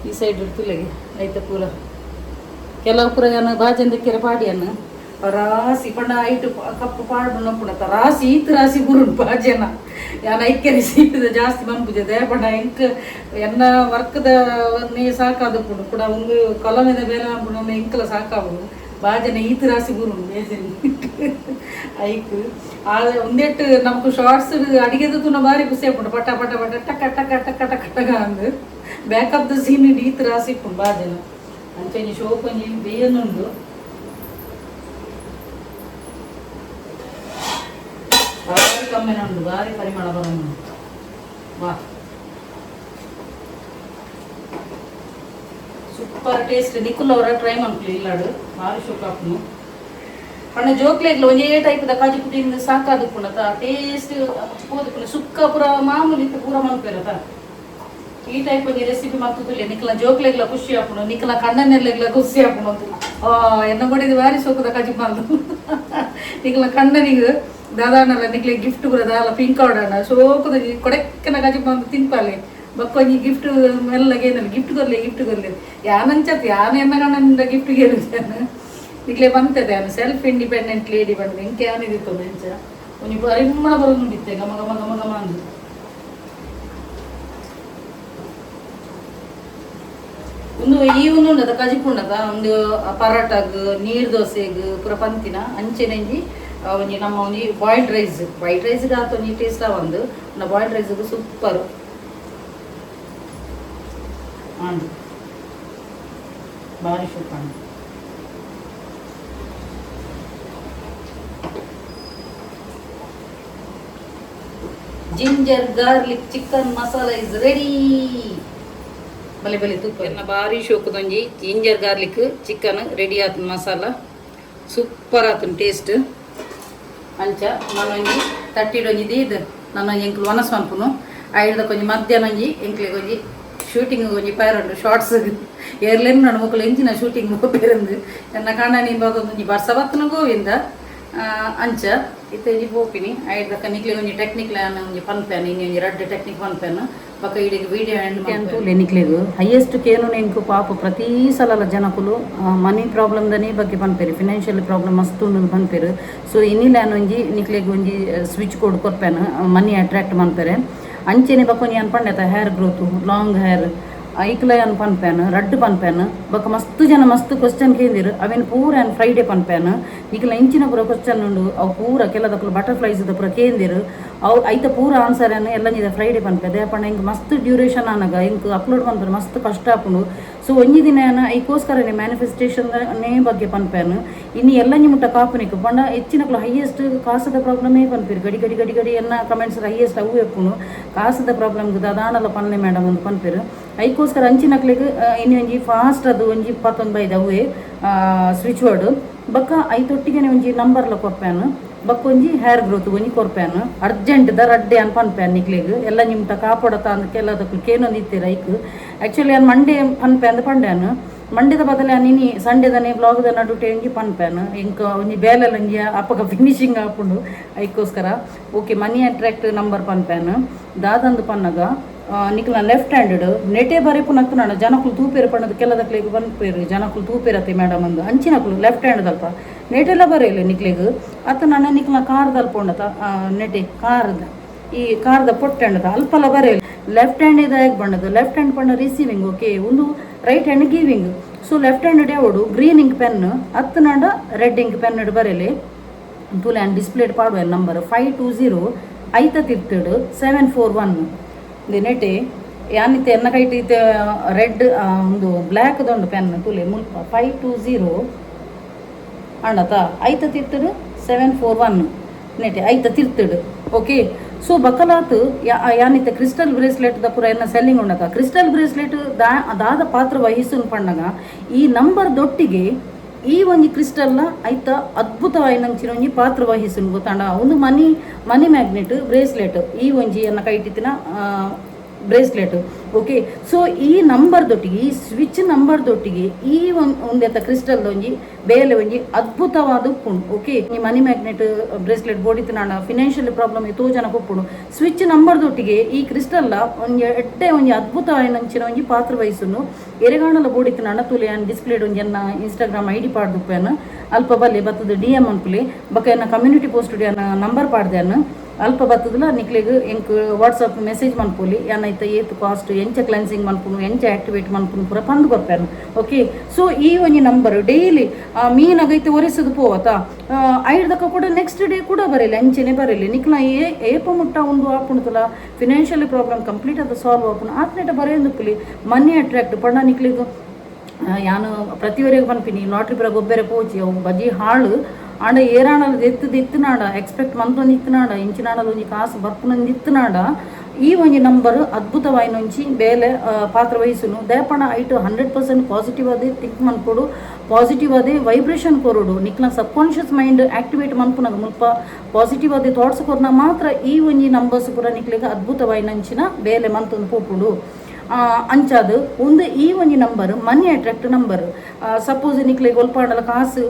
ಈ ಸೈಡ್ ತೂಲೆಗೆ ಐತ ಪೂರ. ಕೆಲವು ಪೂರ ಯಾನ್ ಬಾಜಂದಕ್ಕೆರೆ ಪಾಡಿಯನ್ನ ರಾಸಿ ಪಂಡ ಐಟು ಕಪ್ಪು ಪಾಡು ನಪ್ಪುಣತ ರಾಸಿ ಈತ್ ರಾಸಿ ಬುರುಂಡು ಬಾಜನ. ಯಾನ್ ಐಕೆರೆ ಸೀಟದ ಜಾಸ್ತಿ ಮಂಪುಜೆ ದಯ ಪಂಡ ಎಂಕ್ ಎನ್ನ ವರ್ಕ್ದ ನೀ ಸಾಕಾದಪ್ಪುಂಡು ಕೂಡ ಒಂದು ಕೊಲಮೆದ ಬೇಲೆ ಮಂಪುಂಡು ಎಂಕಲ ಸಾಕಾವುಂಡು. ಬಾಜನ ಈತ್ ರಾಸಿ ಬುರುಂಡು ಬೇಜನ್ ಐಕ್. ಆ ಒಂದೆಟ್ಟು ನಮಕ್ ಶಾರ್ಟ್ಸ್ ಅಡಿಗೆದ ತುನ ಬಾರಿ ಖುಷಿ ಆಪುಂಡು. ಪಟ ಪಟ ಪಟ ಟಕ ಟಕ ಟಕ ಟಕ ಟಕ ಅಂದ್ ಬ್ಯಾಕ್ ಆಫ್ the scene ಈತ್ ರಾಸಿ ಇಪ್ಪುಂಡು ಬಾಜನ. ಅಂಚ ಶೋಕ್ ಒಂಜಿ ಬೇಯನುಂಡು. ಬಾರಿ ಕಮ್ಮೆನ ಉಂಡು, ಬಾರಿ ಪರಿಮಳ ಬರೋನು. ವಾ, ಸೂಪರ್. Super taste ನಿಕುಲ್ ಅವರ ಟ್ರೈ ಮನ್ಪುಲಿ ಇಲ್ಲಾಡು ಭಾರಿ ಶೋಕ್ ಆಪುನು ಪಂಡ ಜೋಕ್ಲೆಗ್ಲ ಒಂಜೇ ಟೈಪ್ ದ ಕಾಜು ಪುಡಿ ಸಾಕಾದುಪ್ಪುಂಡತ ಟೇಸ್ಟ್ ಪೋದುಪ್ಪುಂಡು ಸುಕ್ಕ ಪೂರ ಮಾಮೂಲಿ ಇತ್ತು ಪೂರ ಮನ್ಪೇರತ. ಈ ಟೈಪ್ ಒಂಜಿ ರೆಸಿಪಿ ಮತ್ತುಲ್ಲ ನಿಕ್ಲ ಜೋಕ್ಲೆಗ್ಲ ಖುಷಿ ಆಪುಂಡು, ನಿಕ್ಲ ಕಣ್ಣನೆಲ್ಲೆಗ್ಲ ಖುಷಿ ಆಪುಂಡು. ಎನ್ನ ಕೊಡಿದ ಬಾರಿ ಸೋಕುದ ಕಜಿಪು ಮಲ್ದು ನಿಕ್ಲ ಕಣ್ಣನಿಗೆ ದಾದಾನಲ್ಲ ನಿಕ್ಲೆ ಗಿಫ್ಟ್ ಕೂಡ ದಾಲ ಪಿಂಕ್ ಆಡೋಣ ಸೋಕುದ ಕೊಡೆಕ್ಕನ ಕಜಿಪು ಮಲ್ದು ತಿನ್ಪಾಲೆ. ಬಕ್ಕೊಂಜಿ ಗಿಫ್ಟ್ ಮೆಲ್ಲಗೆ ಗಿಫ್ಟ್ ಕೊರ್ಲೆ ಗಿಫ್ಟ್ ಕೊರ್ಲೆ ಯಾನಂಚತ್ ಯಾನ ಎನ್ನ ಕಣ್ಣನಿಂದ ಗಿಫ್ಟ್ ಕೇಳಿದ್ದಾನೆ ನಿಕ್ಲೆ ಬಂತದೆ. ಯಾನು self independent lady ಬಂದು ಇಂಕೆ ಯಾನಿದಿತ್ತು ಎಂಚ ಒಂಜಿ ಪರಿಮಳ ಬರೋದುಂಡಿತ್ತೆ ಘಮ ಘಮ ಘಮ ಘಮ ಅಂದು. ಒಂದು ಈ ಒಂದು ಉಂಡದ ಕಜಿಪು ಉಂಡದ ಒಂದು ಪರಾಟಗ್ ನೀರ್ ದೋಸೆಗ್ ಪೂರ ಪಂತಿನ ಅಂಚೆನೆಂಜಿ ಒಂಜಿ ನಮ್ಮ ಒಂಜಿ boiled rice, white ರೈಸ್ಗೆ ಆತ ಒಂಜಿ ಟೇಸ್ಟ್ ಒಂದು ಬಾಯ್ಲ್ಡ್ ರೈಸ್ಗೆ ಸೂಪರ್ ಆಂಡು ಭಾರಿ super. Ginger garlic chicken masala is ready. ಬಲೆ ಬಲೆ ತೂಪ ಎನ್ನ ಭಾರಿ ಶೋಕದೊಂಜಿ ginger garlic chicken ready ಆತನ ಮಸಾಲ ಸೂಪರ್ ಆತನ ಟೇಸ್ಟ್. ಅಂಚ ನಾನೊಂಜಿ ತಟ್ಟಿಡೊಂಜಿ ದೀದ್ ನನ್ನೊಂಜಿ ಎಂಕ್ಲು ವನಸ್ ಮನ್ಪುನು ಐಡ್ದ ಕೊಂಜಿ ಮಧ್ಯಾಹ್ನ ಒಂಜಿ ಎಂಕ್ಲೆಗ್ ಒಂಜಿ ಶೂಟಿಂಗ್ ಒಂಜಿ ಪೈರಂಡು ಶಾರ್ಟ್ಸ್ ಏರ್ಲೇನು ನನ್ನ ಮಕ್ಕಳು ಎಂಚಿನ ಶೂಟಿಂಗ್ ಪೇರಂದು ಎನ್ನ ಕಾಣ ನೀನು ಒಂಜಿ ಬರ್ಸ ಬತ್ತನ ಗೋವಿಂದ ಅಂಚ ಇತ್ತೆ ಒಂಜಿ ಪೋಪಿನಿ ಐಡ್ದಕ್ಕ ನಿಕ್ಲೆ ಒಂಜಿ ಟೆಕ್ನಿಕ್ ಒಂಜಿ ಪನ್ಪೇನ್ ಇನ್ನು ಒಂಜಿ ರಡ್ಡ್ ಟೆಕ್ನಿಕ್ ಪನ್ಪೇನ್ ಬೊಕ ಇಡೀ ವಿಡಿಯೋ ಎಂಡ್ ತೂಲೆ. ನಿಕ್ಲೆಗ್ ಹೈಯೆಸ್ಟ್ ಕೇನು ಎಂಕು ಪಾಪ ಪ್ರತಿ ಸಲ ಜನಕುಲು ಮನಿ ಪ್ರಾಬ್ಲಮ್ ದನೇ ಬಗ್ಗೆ ಪನ್ಪೇರು, ಫಿನಾನ್ಷಿಯಲ್ ಪ್ರಾಬ್ಲಮ್ ಮಸ್ತ್ ಉಂಡು ಪನ್ಪೇರು. ಸೊ ಇನ್ನಿಲ್ಲ ಒಂಜಿ ನಿಕ್ಲೆಗ್ ಒಂಜಿ ಸ್ವಿಚ್ ಕೋಡ್ ಕೊರ್ಪೇನು ಮನಿ ಅಟ್ರಾಕ್ಟ್ ಮನ್ಪೇರೆ. ಅಂಚೆನೆ ಬೊಕ ಒಂಜಿ ಅನ್ಪಂಡೆತ hair growth long hair ಐಕ್ಲ ಅನ್ ಪನ್ಪೇನು ರಡ್ಡ್ ಪನ್ಪೇನು. ಬೊಕ ಮಸ್ತ್ ಜನ ಮಸ್ತ್ ಕ್ವಶನ್ ಕೇಂದಿರು ಅವೇನು ಪೂರ ಅನ್ ಫ್ರೈಡೆ ಪನ್ಪೇನು. ನಿಕ್ಲ ಇಂಚಿನ ಪೂರ ಕ್ವಶನ್ ಉಂಡು ಅವು ಪೂರ ಕೆಲದಕ್ಲು ಬಟರ್ಫ್ಲೈಸ್ ಪೂರ ಕೇಂದಿರು ಅವು ಐತ ಪೂರ ಆನ್ಸರ್ ಅನ್ನು ಎಲ್ಲ ಫ್ರೈಡೆ ಪನ್ಪೆ. ದೇಪಂಡ ಇಂಕ್ ಮಸ್ತ್ ಡ್ಯೂರೇಷನ್ ಆನಗ ಇಂಕ್ ಅಪ್ಲೋಡ್ ಪನ್ಪೇನು ಮಸ್ತ್ ಕಷ್ಟ ಆಪುಂಡು. ಸೊ ಒಂಜಿ ದಿನ ಐಕೋಸ್ಕರನೇ ಮ್ಯಾನಿಫೆಸ್ಟೇಷನ್ ನೇ ಬಗ್ಗೆ ಪನ್ಪೇನು. ಇನ್ನು ಎಲ್ಲ ಮುಟ್ಟ ಕಾಪುನಿಕ್ ಪಂಡ ಹೆಚ್ಚಿನಕ್ಲು ಹೈಯೆಸ್ಟ್ ಕಾಸದ ಪ್ರಾಬ್ಲಮೇ ಪನ್ಪೇರು. ಗಡಿ ಗಡಿ ಗಡಿ ಗಡಿ ಎನ್ನ ಕಮೆಂಟ್ಸ್ ಹೈಯೆಸ್ಟ್ ಅವು ಎಪ್ಪುಂಡು ಕಾಸದ ಪ್ರಾಬ್ಲಮ್ ದಾದಾನಲ ಪನ್ಲೆ ಮೇಡಮ್ ಒಂದು ಪನ್ಪೇರು. ಐಕೋಸ್ಕರ ಅಂಚಿನಕ್ಲೆಗ್ ಇನ್ನು ಒಂಜಿ ಫಾಸ್ಟ್ ಅದು ಒಂಜಿ ಪತ್ತೊಂದು ಬೈದ ಅವೇ ಸ್ವಿಚ್ ವರ್ಡ್ ಬೊಕ್ಕ ಐತೊಟ್ಟಿಗೆನೆ ಒಂಜಿ ನಂಬರ್ಲ ಕೊರ್ಪೇನು. ಬೊಕ್ಕ ಒಂಜಿ ಹೇರ್ ಗ್ರೋತ್ ಒಂಜಿ ಕೊರ್ಪೇನು ಅರ್ಜೆಂಟ್ ದ ರಡ್ಡೆ ಅನ್ ಪನ್ಪೇನು. ನಿಕ್ಲೆಗ್ ಎಲ್ಲ ನಿಮ್ಟ ಕಾಪೊಡತ ಅಂದ್ ಕೆಲದಕ್ಲು ಕೇನೊಂದು ಇತ್ತೀರ. ಐಕ್ ಆ್ಯಕ್ಚುಲಿ ಅನ್ ಮಂಡೇ ಪನ್ಪೆ ಅಂದ್ ಪಂಡ್ಯಾನು, ಮಂಡೆದ ಬದಲೆ ಇನಿ ಸಂಡೇದನೆ ಬ್ಲಾಗ್ದ ನಡುಟೆ ಒಂಜಿ ಪನ್ಪೇನು. ಇಂಕ ಒಂಜಿ ಬೇಲೆಲ ಒಂಜಿ ಅಪ್ಪಗ ಫಿನಿಶಿಂಗ್ ಆಪುಂಡು ಐಕೋಸ್ಕರ. ಓಕೆ, ಮನಿ ಅಟ್ರಾಕ್ಟ್ ನಂಬರ್ ಪನ್ಪೇನು. ದಾದಂದು ಪನ್ನಗ ನಿಕ್ಲ ಲೆಫ್ಟ್ ಹ್ಯಾಂಡೆಡ್ ನೆಟೆ ಬರೆಪುನಕ್ಕು ನಾನು ಜನಕುಲು ತೂಪೇರು ಪಣ್ಣದು ಕೆಲದಕ್ಲೆಗ್ ಪನ್ಪೇರು ಜನಕುಲು ತೂಪೇರತ್ತೆ ಮೇಡಮ್ ಅಂದು. ಅಂಚಿನಕುಲು ಲೆಫ್ಟ್ ಹ್ಯಾಂಡ್ ಅಲ್ಪ ನೆಟೆಲ್ಲ ಬರೆಯಲ್ಲ ನಿಕ್ಲೆಗ್ ಅತ್ತ ನಾನು ನಿಕ್ಲ ಕಾರ್ದ ಉಂಡತ ನೆಟೆ ಕಾರ್ದ ಈ ಕಾರ್ದ ಪೊಟ್ಟೆಂಡದ ಅಲ್ಪಲ ಬರೆಯಲ್ಲ. ಲೆಫ್ಟ್ ಹ್ಯಾಂಡ್ ಇದಾಗಿ ಬಣ್ಣದು ಲೆಫ್ಟ್ ಹ್ಯಾಂಡ್ ಪಂಡ ರಿಸೀವಿಂಗ್. ಓಕೆ, ಒಂದು right hand giving. So left hand ಯಾವಡು green ink pen ಅತ್ತನಾಂಡ red ink pen ಬರೆಯಲಿ. ತೂಲೆ and displayed ಪಾಡುವ ನಂಬರ್ 520 ಐತ ತಿರ್ತಡು 741 ನೆಟೆ ಯಾನಿತ್ತೆ ಎನ್ನ ಕೈಟ್ ಇತ್ತೆ ರೆಡ್ ಒಂದು ಬ್ಲ್ಯಾಕ್ ದೊಂಡು ಪೆನ್ ತುಲೆ ಮುಲ್ಪ 520 ಅಂಡತ ಐತ ತಿರ್ತಡು 741 ನೆಟೆ ಐತ ತಿರ್ತಡು. ಓಕೆ, ಸೊ ಬಕಲಾತ್ ಯಾನಿತ್ತೆ ಕ್ರಿಸ್ಟಲ್ ಬ್ರೇಸ್ಲೆಟ್ the ಪೂರ ಎನ್ನ ಸೆಲ್ಲಿಂಗ್ ಉಂಡತ. ಕ್ರಿಸ್ಟಲ್ ಬ್ರೇಸ್ಲೆಟ್ ದಾದ ಪಾತ್ರ ವಹಿಸುನ್ ಪಣ್ಣಗ ಈ ನಂಬರ್ ದೊಟ್ಟಿಗೆ ಈ ಒಂಜಿ ಕ್ರಿಸ್ಟಲ್ನ ಐತ ಅದ್ಭುತವಾಯಿನಂಚಿನ ಒಂಜಿ ಪಾತ್ರ ವಹಿಸುನ್ ಗೊತ್ತಾಂಡ. ಒಂದು ಮನಿ money magnet bracelet ಈ ಒಂಜಿ ಎನ್ನ ಕೈಟಿತ್ತಿನ bracelet. Okay, so ಈ ನಂಬರ್ ದೊಟ್ಟಿಗೆ ಈ ಸ್ವಿಚ್ ನಂಬರ್ ದೊಟ್ಟಿಗೆ ಈ ಒಂದೆತ್ತ ಕ್ರಿಸ್ಟಲ್ ಒಂಜಿ ಬೇಲೆ ಒಂಜಿ ಅದ್ಭುತವಾದ ಉಪ್ಪುಂಡು. ಓಕೆ, ಈ money magnet bracelet ಬೋಡಿತ್ತು financial problem ಎತ್ತೋ ಜನ ಉಪ್ಪುಂಡು. ಸ್ವಿಚ್ ನಂಬರ್ ದೊಟ್ಟಿಗೆ ಈ ಕ್ರಿಸ್ಟಲ್ ಒಂಜಿ ಎಟ್ಟೆ ಒಂಜಿ ಅದ್ಭುತವಾಯಿನಂಚಿನ ಒಂಜಿ ಪಾತ್ರ ವಹಿಸುನು. ಎರೆಗಾಣಲ ಬೋಡಿತ್ತು ನಾಣ ತುಲೆ ಡಿಸ್ಪ್ಲೇಡ್ ಒಂಜಿ ಎನ್ನ ಇನ್ಸ್ಟಾಗ್ರಾಮ್ ಐಡಿ ಪಾಡ್ದುಪ್ಪೇನು. ಅಲ್ಪ ಬಲ್ಲೆ ಬತ್ತದ ಡಿ ಎಮ್ ಅನ್ಪುಲಿ. ಬೊಕ ಎನ್ನ ಕಮ್ಯುನಿಟಿ ಪೋಸ್ಟ್ ಎನ್ನ ನಂಬರ್ ಪಾಡ್ದೇನು. ಅಲ್ಪ ಬತ್ತದಲ ನಿಕ್ಲೆಗ್ ಎಂಕ್ ವಾಟ್ಸಪ್ ಮೆಸೇಜ್ ಮನ್ಪೊಲಿ. ಯಾನೈತ ಏತ್ ಕಾಸ್ಟ್ ಎಂಚ ಕ್ಲೆನ್ಸಿಂಗ್ ಮನ್ಪುನು ಎಂಚ ಆಕ್ಟಿವೇಟ್ ಮನ್ಪುನು ಪೂರ ಪಂದ್ ಕೊರ್ಪೇನು. ಓಕೆ, ಸೊ ಈ ಒಂಜಿ ನಂಬರ್ ಡೈಲಿ ಮೀನಾಗೈತೆ ಒರೆಸದು ಪೋವತ ಐಡ್ದಕ್ಕ ಕೂಡ ನೆಕ್ಸ್ಟ್ ಡೇ ಕೂಡ ಬರಲಿ ಅಂಚೆನೆ ಬರಲಿ. ನಿಕ್ಲ ಏಪ ಮುಟ್ಟ ಒಂದು ಆಪುಣತಲ financial problem complete ಅದು ಸಾಲ್ವ್ ಆಪುಂಡು ಆತ್ನೇಟ ಬರೆಯೊಂದು ಮನಿ ಅಟ್ರಾಕ್ಟ್ ಪಂಡ ನಿಕ್ಲೆಗ್ ಯಾನು ಪ್ರತಿಯೊರಿಗೂ ಪನ್ಪಿನಿ ಲಾಟ್ರಿ ಪೂರ ಗೊಬ್ಬರ ಪೋಚಿ ಅವು ಬಜಿ ಹಾಳು. ಆಂಡ ಏರಾಣಲ್ ಎತ್ತುದು ಇತ್ತನಾಡ ಎಕ್ಸ್ಪೆಕ್ಟ್ ಮಂತೊಂದು ಇತ್ತನಾಡ ಇಂಚಿನಾಡಲ್ ಒಂಜಿ ಕಾಸು ಬರ್ಪುನಂದು ಇತ್ತನಾಡ ಈ ಒಂಜಿ ನಂಬರ್ ಅದ್ಭುತವಾಯಿನೊಂಜಿ ಬೇಲೆ ಪಾತ್ರ ವಹಿಸುನು. ದಯಪಣ ಐಟ್ 100% ಪಾಸಿಟಿವ್ ಆದಿ ಥಿಂಕ್ ಮನ್ಪೊಡು, ಪಾಸಿಟಿವ್ ಆದಿ ವೈಬ್ರೇಷನ್ ಕೊರೊಡು. ನಿಕ್ಲ ಸಬ್ conscious mind activate ಮನ್ಪುನಾಗ ಮುಲ್ಪ ಪಾಸಿಟಿವ್ ಆದಿ ಥಾಟ್ಸ್ ಕೊರ್ನ ಮಾತ್ರ ಈ ಒಂಜಿ ನಂಬರ್ಸ್ ಪೂರ ನಿಕ್ಲೆಗ್ ಅದ್ಭುತವಾಯಿನಂಚಿನ ಬೇಲೆ ಮಂತೊಂದು ಪೋಪುಂಡು. ಅಂಚಾದ್ ಒಂದು ಈ ಒಂಜಿ number money attract number. Suppose ನಿಕ್ಲೆಗ್ ಒಲ್ಪಾಂಡಲ ಕಾಸು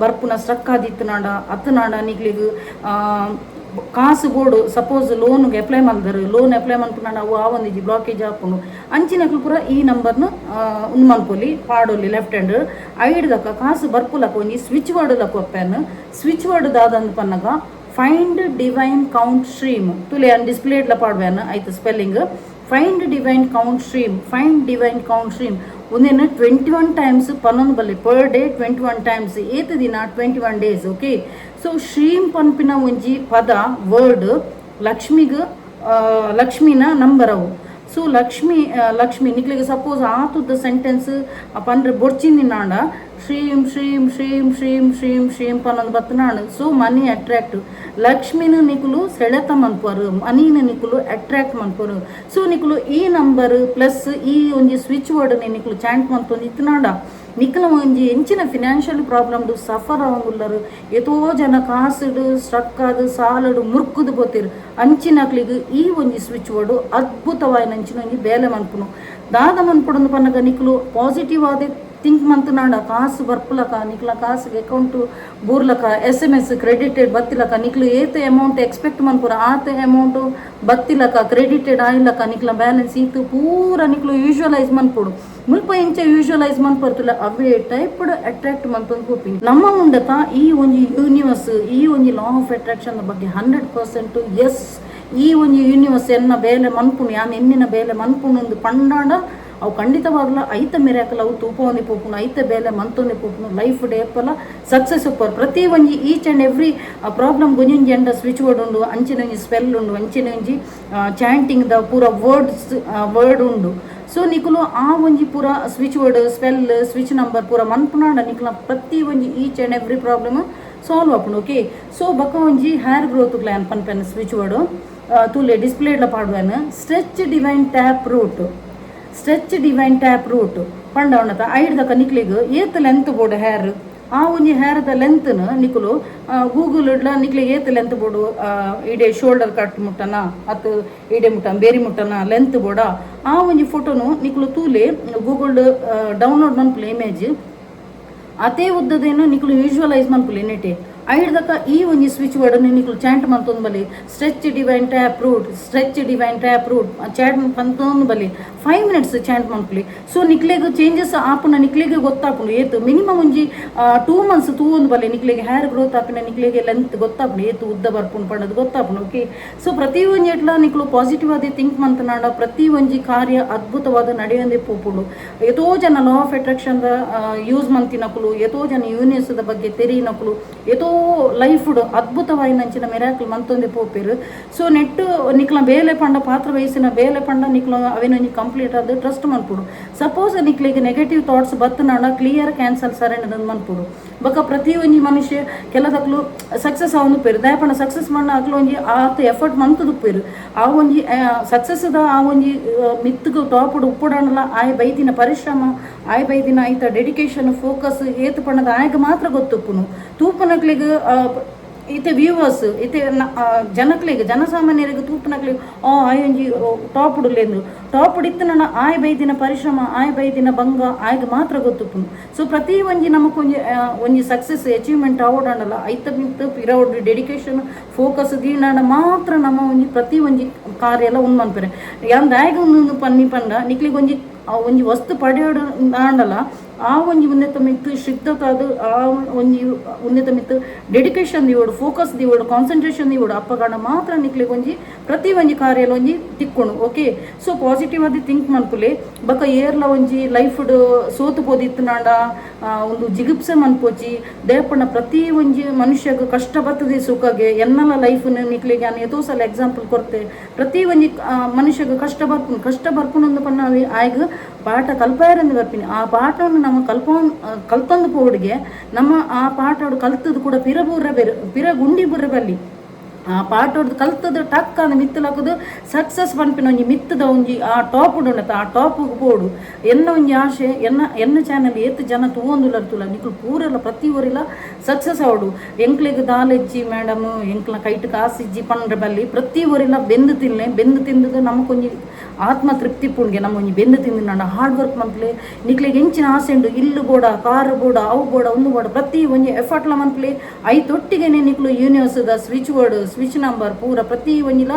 ಬರ್ಪುನ ಸ್ಟ್ರಕ್ ಆದಿತ್ತುನಾಂಡ, ಅತ್ತನಾಂಡ ನಿಕ್ಲೆಗ್ ಕಾಸು ಬೋಡು, ಸಪೋಸ್ ಲೋನ್ಗೆ ಅಪ್ಲೈ ಮಲ್ದರು, ಲೋನ್ ಅಪ್ಲೈ ಮನ್ಪುನಾಂಡ ಅವು ಆವೊಂದಿಜ್ಜಿ, ಬ್ಲಾಕೇಜ್ ಆಪುಂಡು, ಅಂಚಿನಕ್ಲು ಪೂರ ಈ ನಂಬರ್ನು ಉಂದು ಮನ್ಪೊಲಿ, ಪಾಡೊಲಿ ಲೆಫ್ಟ್ ಹ್ಯಾಂಡ್. ಐಡ್ದಕ್ಕ ಕಾಸು ಬರ್ಪುಲಕ ಒಂಜಿ ಸ್ವಿಚ್ ವರ್ಡ್ ಲಕ ಒಪ್ಪೆನ್. ಸ್ವಿಚ್ ವರ್ಡ್ ದಾದಂದ್ ಪನ್ನಗ find divine count ಶ್ರೀಮ್. ತುಲೆ ಡಿಸ್ಪ್ಲೇಡ್ಲ ಪಾಡ್ವೇನ್ ಐತ spelling. Find divine count ಶ್ರೀಮ್, find divine count ಶ್ರೀಮ್. ಒಂದೇನು 21 ಟೈಮ್ಸ್ 11 ಬಲ್ಲಿ, per day 21 times. ಏತ್ ದಿನ? 21 days, okay. So ಶ್ರೀಂ ಪನ್ಪಿನ ಒಂಜಿ ಪದ, ವರ್ಡ್ ಲಕ್ಷ್ಮಿಗ್, ಲಕ್ಷ್ಮಿನ ನಂಬರ್ ಅವು. ಸೊ ಲಕ್ಷ್ಮಿ, ಲಕ್ಷ್ಮಿ ನಿಕ್ಲಿಗೆ ಸಪೋಸ್ ಆತುದ ಸೆಂಟೆನ್ಸ್ ಪನ್ರೆ ಬೊಡ್ಚಿಂದಿನಾಂಡ ಶ್ರೀಂ ಶ್ರೀಂ ಶ್ರೀಂ ಶ್ರೀಂ ಶ್ರೀಂ ಶ್ರೀಂ ಪನ್ನೊಂದು ಬತ್ತನಾಂಡ್. So money attract, ಲಕ್ಷ್ಮಿನ ನಿಕುಲು ಸೆಳೆತ ಮನ್ಪರು, ಮನಿನ ನಿಕುಲು ಅಟ್ರಾಕ್ಟ್ ಮನ್ಪರು. ಸೊ ನಿಕುಲು ಈ ನಂಬರ್ ಪ್ಲಸ್ ಈ ಒಂಜಿ ಸ್ವಿಚ್ ವರ್ಡ್ ನಿಕುಲು ಚಾಂಟ್ ಮಂತೊಂದು ಇತ್ತನಾಂಡ ನಿಕಲ ಒಂಜಿ ಎಂಚಿನ financial problem suffer ಆವೊಂದುಲ್ಲರು, ಏತೋ ಜನ ಕಾಸುಡು ಸ್ಟ್ರಕ್ ಆದ್ ಸಾಲಡು ಮುರ್ಕುದು ಪೋತಿರು, ಅಂಚಿನಕ್ಲಿಗ್ ಈ ಒಂಜಿ ಸ್ವಿಚ್ ವರ್ಡ್ ಅದ್ಭುತವಾಯಿನ ಅಂಚಿನ ಒಂಜಿ ಬೇಲೆ ಮನ್ಪುನು. ದಾದ ಮನ್ಪುಡೊಂದು ಪನ್ನಗ ನಿಕುಲು ಪಾಸಿಟಿವ್ ಆದ ಥಿಂಕ್ ಮಂತನಾಂಡ ಕಾಸು ಬರ್ಪುಲಕ, ನಿಕ್ಲ ಕಾಸು ಅಕೌಂಟ್ ಬೂರ್ಲಕ, SMS credited ಬತ್ತಿಲಕ, ನಿಕ್ಲು ಏತ್ ಅಮೌಂಟ್ ಎಕ್ಸ್ಪೆಕ್ಟ್ ಮನ್ಪುರ ಆತ ಅಮೌಂಟ್ ಬತ್ತಿಲಕ, ಕ್ರೆಡಿಟೆಡ್ ಆಯ್ಲಕ, ನಿಕ್ಲ ಬ್ಯಾಲೆನ್ಸ್ ಈತ್ ಪೂರ ನಿಕ್ಲು ಯೂಶುವಲೈಸ್ ಮನ್ಪೊಡು. ಮುಲ್ಪ ಎಂಚ ಯೂಶುವಲೈಸ್ ಮನ್ಪರ್ತುಲ ಅವೇ ಟೈಪ್ ಅಟ್ರಾಕ್ಟ್ ಮಂತೊಂದು ಪೋಪಿನಿ. ನಮ್ಮ ಉಂಡತ ಈ ಒಂಜಿ ಯೂನಿವರ್ಸ್, ಈ ಒಂಜಿ law of attraction ಬಗ್ಗೆ 100% ಎಸ್, ಈ ಒಂಜಿ ಯೂನಿವರ್ಸ್ ಎನ್ನ ಬೇಲೆ ಮನ್ಪುಣು, ಯಾನ್ ಎನ್ನಿನ ಬೇಲೆ ಮನ್ಪುಣು ಒಂದು ಪಂಡಾಂಡ ಅವು ಖಂಡಿತವಾಗ್ಲ ಐತ ಮಿರಾಕಲ್ ಅವು ತೂಪವೊಂದಿ ಪೋಪುನು, ಐತ ಬೇಲೆ ಮಂತೊಂದಿ ಪೋಪುನು. ಲೈಫ್ ಡೇಪಲ ಸಕ್ಸಸ್ ಉಪ್ಪರ್. ಪ್ರತಿ ಒಂಜಿ each and every problem ಒಂಜೊಂಜಿ ಎಂಡ ಸ್ವಿಚ್ ವರ್ಡ್ ಉಂಡು, ಅಂಚಿನ ಒಂಜಿ ಸ್ಪೆಲ್ ಉಂಡು, ಅಂಚಿನ ಒಂಜಿ ಚಾಂಟಿಂಗ್ ದ ಪೂರ ವರ್ಡ್ಸ್ ವರ್ಡ್ ಉಂಡು. ಸೊ ನಿಕುಲು ಆ ಒಂಜಿ ಪೂರ switch word, spell, switch number ಪೂರ ಮನ್ಪುನಾಂಡ ನಿಕುಲ ಪ್ರತಿ ಒಂಜಿ each and every problem solve ಆಪುಂಡು, ಓಕೆ. ಸೊ ಬೊಕ ಒಂಜಿ hair growth plan ಪನ್ಪೆನ್. Switch word ತೂಲೆ, ಡಿಸ್ಪ್ಲೇಡ್ಲ ಪಾಡುವೆನ್. Stretch divine tap root, stretch divine tap root ಪಂಡ ಉಂಡತ. ಐಡ್ದಕ ನಿಕ್ಲಿಗ್ ಏತ್ ಲೆಂತ್ ಬೋಡು ಹೇರ್, ಆ ಒಂಜಿ ಹೇರ್ದ ಲೆಂತ್ನ್ ನಿಕುಲು ಗೂಗಲ್ ಇಡ್ಲ ನಿಕ್ಲಿಗೆ ಏತ್ ಲೆಂತ್ ಬೋಡು, ಇಡೆ ಶೋಲ್ಡರ್ ಕಟ್ ಮುಟ್ಟನ, ಅತ್ ಇಡೆ ಮುಟ್ಟನ, ಬೇರಿ ಮುಟ್ಟನ ಲೆಂತ್ ಬೋಡ, ಆ ಒಂಜಿ ಫೋಟೋನು ನಿಕುಲು ತೂಲೆ, ಗೂಗಲ್ ಡೌನ್ಲೋಡ್ ಮನ್ಪುಲೆ ಇಮೇಜ್. ಅತೇ ಉದ್ದದೇನು ನಿಕುಲು ಯೂಶುವಲೈಸ್ ಮನ್ಪುಲೆ ನೆಟೆ. ಐಡ್ದಕ ಈ ಒಂಜಿ ಸ್ವಿಚ್ ವರ್ಡ್ ನಿಕುಲು ಚಾಂಟ್ ಮಂತೊಂದು ಬಲಿ, stretch divine tap root, stretch divine tap root chant ಮಂತೊಂದು ಬಲಿ. 5 ಮಿನಿಟ್ಸ್ ಚಾಂಟ್ ಮನ್ಪುಲಿ. ಸೊ ನಿಕ್ಲೆಗ್ ಚೇಂಜಸ್ ಆಪುನ ನಿಕ್ಲೆಗ್ ಗೊತ್ತಾಪುಂಡು. ಏತ್ ಮಿನಿಮಮ್ ಒಂಜಿ 2 ಮಂತ್ಸ್ ತೂವೊಂದು ಬಲೆ, ನಿಕ್ಲೆಗ್ ಹೇರ್ ಗ್ರೋತ್ ಆಪಿನ, ನಿಕ್ಲೆಗ್ ಲೆಂತ್ ಗೊತ್ತಾಪುಂಡು, ಏತ್ ಉದ್ದ ಬರ್ಪುಂಡು ಪಂಡದು ಗೊತ್ತಾಪುಂಡು, ಓಕೆ. ಸೊ ಪ್ರತಿ ಒಂಜಿ ಎಟ್ಲ ನಿಕ್ಲು ಪಾಸಿಟಿವ್ ಆದಿ ಥಿಂಕ್ ಮಂತನಾಂಡ ಪ್ರತಿ ಒಂಜಿ ಕಾರ್ಯ ಅದ್ಭುತವಾದ ನಡೆಯೊಂದೇ ಪೋಪುಂಡು. ಏತೋ ಜನ law of attraction use ಮಂತಿನಕುಲು, ಏತೋ ಜನ ಯೂನಿವರ್ಸ್ದ ಬಗ್ಗೆ ತೆರಿನಕುಲು, ಏತೋ ಲೈಫ್ ಅದ್ಭುತವಾಯಿನಂಚಿನ ಮಿರಾಕಲ್ ಮಂತೊಂದೆ ಪೋಪೆರು. ಸೊ ನೆಟ್ ನಿಕ್ಲ ಬೇಲೆ ಪಂಡ ಪಾತ್ರ ವಹಿಸಿನ ಬೇಲೆ ಪಂಡ ನಿಕ್ಲ ಅವೇನೊಂಜಿ ಕಂಪ್ಲೀಟ್ ಆದ್ ಟ್ರಸ್ಟ್ ಮನ್ಪುಡು. ಸಪೋಸ್ ನಿಕ್ಲೆಗ್ ನೆಗೆಟಿವ್ ಥಾಟ್ಸ್ ಬತ್ತನಾಂಡ clear, cancel, surrender ಮನ್ಪುಡು. ಬೊಕ ಪ್ರತಿ ಒಂಜಿ ಮನುಷ್ಯ ಕೆಲದಕ್ಲು ಸಕ್ಸಸ್ ಆವೊಂದು ಪೇರು. ದಾಯಪಂಡ ಸಕ್ಸಸ್ ಮಣ್ಣ ಅಕ್ಲು ಒಂಜಿ ಆತ ಎಫರ್ಟ್ ಮಂತುದುಪ್ಪೇರು. ಆ ಒಂಜಿ ಸಕ್ಸಸ್ದ ಆ ಒಂಜಿ ಮಿತ್ತುಗು ಟಾಪುಡು ಉಪ್ಪುಡಾಂಡಲ ಆಯ್ ಬೈದಿನ ಪರಿಶ್ರಮ, ಆಯ್ ಬೈದಿನ ಐತ ಡೆಡಿಕೇಶನ್, ಫೋಕಸ್ ಏತ್ ಪಂಡದ ಆಯ್ಗೆ ಮಾತ್ರ ಗೊತ್ತುಪ್ಪುನು. ತೂಪನಕ್ಲೆಗ್ ಇತ್ತೆ ವ್ಯೂವರ್ಸ್, ಇತ್ತೆ ಜನಕ್ಲೆಗ್, ಜನಸಾಮಾನ್ಯರಿಗೆ ತೂಪನಕ್ಲೆಗ್ ಆ ಆಯೊಂಜಿ ಟಾಪ್ ಉಡುಲೇಂದು. ಟಾಪ್ ಇತ್ತು ಆಯ್ ಬೈದಿನ ಪರಿಶ್ರಮ, ಆಯ್ ಬೈದಿನ ಬಂಗ ಆಯ್ಗೆ ಮಾತ್ರ ಗೊತ್ತುಪ್ಪುನು. ಸೊ ಪ್ರತಿ ಒಂಜಿ ನಮಕ್ ಒಂಜಿ ಒಂಜಿ ಸಕ್ಸಸ್ ಅಚೀವ್ಮೆಂಟ್ ಆವಡಾಂಡಲ ಐತ ಮಿತ್ತ್ ಪಿರವುಡು ಡೆಡಿಕೇಶನ್, ಫೋಕಸ್ ದೀಂಡಾಂಡ ಮಾತ್ರ ನಮ್ಮ ಒಂಜಿ ಪ್ರತಿ ಒಂಜಿ ಕಾರ್ಯ ಎಲ್ಲ ಉಂಡು ಮನ್ಪೆರೆ. ಯಾನ್ ದಾಯೆಗ್ ಉಂದು ಪನ್ನಿ ಪಂಡ, ನಿಕ್ಲೆಗ್ ಒಂಜಿ ಆ ಒಂಜಿ ವಸ್ತು ಪಡೆಯೋಡು ಆಂಡಲ ಆ ಒಂಜಿ ಉನ್ನತ ಮಿತ್ತು ಶ್ರದ್ಧತಾದ, ಆ ಒಂಜಿ ಉನ್ನತ ಮಿತ್ತು ಡೆಡಿಕೇಶನ್ ದಿವೋಡು, ಫೋಕಸ್ ದಿವೋಡು, ಕಾನ್ಸಂಟ್ರೇಷನ್ ದಿವೋಡು. ಅಪ್ಪಗಣ ಮಾತ್ರ ನಿಕ್ಲೆಗ್ ಒಂಜಿ ಪ್ರತಿ ಒಂಜಿ ಕಾರ್ಯಲ ಒಂಜಿ ತಿಕ್ಕೊಣು, okay. So positive ಆದಿ ಥಿಂಕ್ ಮನ್ಪುಲೆ. ಬೊಕ ಏರ್ಲ ಒಂಜಿ ಲೈಫ್ಡ್ ಸೋತು ಪೋದಿತ್ತುನಾಂಡ ಒಂದು ಜಿಗುಪ್ಸೆ ಮನ್ಪೋಚಿ. ದೇಪಣ್ಣ ಪ್ರತಿ ಒಂಜಿ ಮನುಷ್ಯಗ್ ಕಷ್ಟ ಬರ್ತದೆ ಸುಖಗೆ. ಎನ್ನಲ ಲೈಫ್ ನಿಕ್ಲೆಗ್ ಯಾನ್ ಏತೋ ಸಲ ಎಕ್ಸಾಂಪಲ್ ಕೊರ್ತೆ. ಪ್ರತಿ ಒಂಜಿ ಮನುಷ್ಯಗ್ ಕಷ್ಟ ಬರ್ಪುಂಡು. ಕಷ್ಟ ಬರ್ಪುಂಡು ಅಂದ್ ಪಂಡ ಅವೆ ಆಯ್ಗ್ ಪಾಠ ಕಲ್ಪಾಯರಂದು ಬರ್ಪಿನಿ. ಆ ಪಾಠವನ್ನು ನಮ್ಮ ಕಲ್ತೊಂದು ಪೋಡಿಗೆ ನಮ್ಮ ಆ ಪಾಠ ಕಲ್ತದ್ದು ಕೂಡ ಪಿರ ಬೂರ ಬೇರೆ ಪಿರ ಗುಂಡಿ ಬುರ್ರೆ ಬಲ್ಲಿ. ಆ ಪಾಠೊಡ್ದು ಕಲ್ತದು ಟಕ್ ಅಂದ್ ಮಿತ್ತಲಾಕುದು ಸಕ್ಸಸ್ ಪನ್ಪಿನ ಒಂಜಿ ಮಿತ್ತದ ಒಂಜಿ ಆ ಟಾಪ್ ಉಂಡತ ಆ ಟಾಪ್ ಪೋಡು. ಎನ್ನ ಒಂಜಿ ಆಶೆ, ಎನ್ನ ಎನ್ನ ಚಾನಲ್ ಏತ್ ಜನ ತೂವೊಂದುಲ್ಲರ್ ತೂಲ, ನಿಕುಲು ಪೂರೆಲ ಪ್ರತಿ ಒರಿಲ ಸಕ್ಸಸ್ ಆವೊಡು. ಎಂಕ್ಲೆಗ್ ದಾಲೆಜ್ಜಿ ಮೇಡಮ್, ಎಂಕ್ಲ ಕೈಟ್ ಕಾಸಿಜ್ಜಿ ಪಂಡ್ರೆ ಬಲ್ಲಿ. ಪ್ರತಿ ಒರಿಲ ಬೆಂದು ತಿನ್ಲೆ. ಬೆಂದು ತಿಂದದು ನಮಕೊಂಜಿ ಆತ್ಮ ತೃಪ್ತಿ ಪುಣ್ಗೆ. ನಮ್ಮ ಒಂಜಿ ಬೆಂದು ತಿಂದು ನಾಡ ಹಾರ್ಡ್ ವರ್ಕ್ ಮನ್ಪುಲೆ. ನಿಕ್ಲೆಗ್ ಎಂಚಿನ ಆಸೆ ಉಂಡು, ಇಲ್ಲು ಬೋಡ, ಕಾರ್ ಬೋಡ, ಅವು ಬೋಡ, ಉಂದು ಬೋಡ, ಪ್ರತಿ ಒಂಜಿ ಎಫರ್ಟ್ಲ ಮನ್ಪುಲೆ. ಐತೊಟ್ಟಿಗೆನೆ ನಿಕ್ಲು ಯೂನಿವರ್ಸ್ದ switch word, switch number ಪೂರ ಪ್ರತಿ ಒಂಜಿಲ